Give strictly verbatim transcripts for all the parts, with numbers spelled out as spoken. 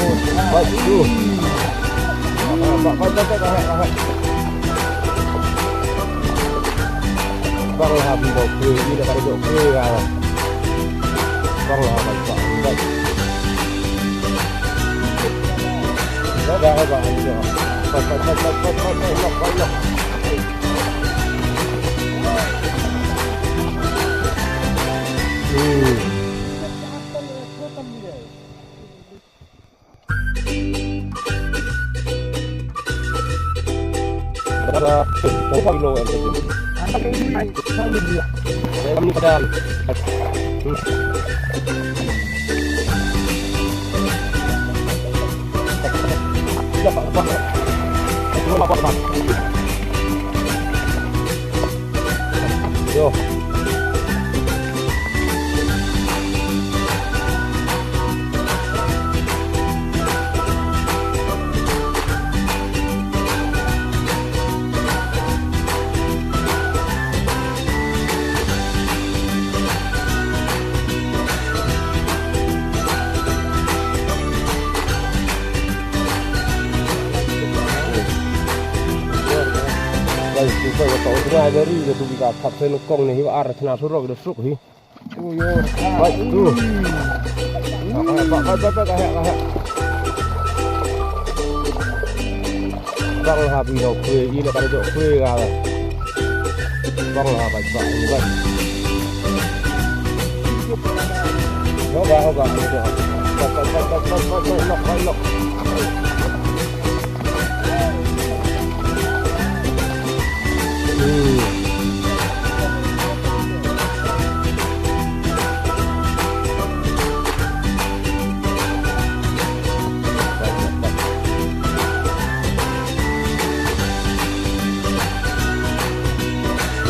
Baik, tu. Baik, baik, baik, baik, baik. Bang ha bi bau kue, ila ka dok kue ga. Bang ha baik, baik, baik. Baik, baik, baik, baik. Baik, baik, baik, baik, baik, baik, baik, baik. Hmm. Yo. Bai, tu bai, ka tong tnga jari, ka tu ka thap sen kong ne, hi ar chna surok de suk hi. Bai, tu. Ka hek, ka hek, ka hek, ka hek. Bang ha bi no kue, ila ka dok kue ga. Bang ha bai, bai, bai. Hoga, hoga, hoga. Bai, bai, bai. Hmm.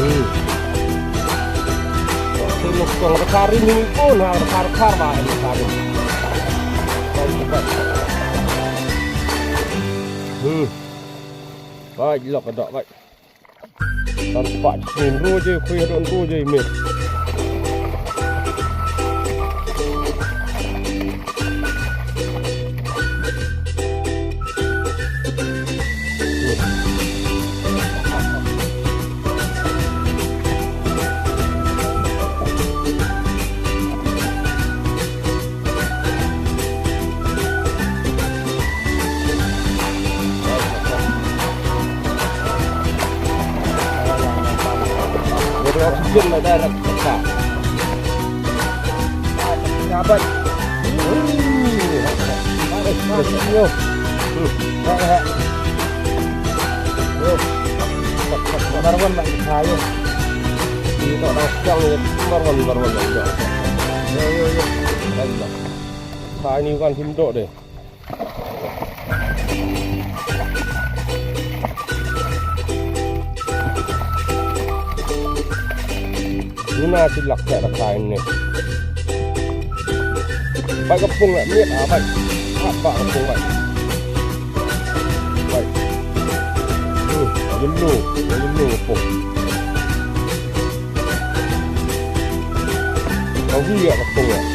Hmm. Sino kong karim ni pun ha kar kar ba ni karim. Hmm. Bai, lok dok bai. Tan pat snin ru je, khui don ru je, mit. Oxygen na direct ka. Dapat. Yo. Yo. Number one lah kita, yo. Kita dah sekarang ni number one, number one lah kita. Yo, yo, yo. Baiklah. Sa ini bukan himdok deh. Duna ci lak pek da kai ne. Bai ka pung la miet ah bai. Hap ba ka pung bai. Bai. Hmm, yellow, yellow ka pung. Ka wi ka pung ah.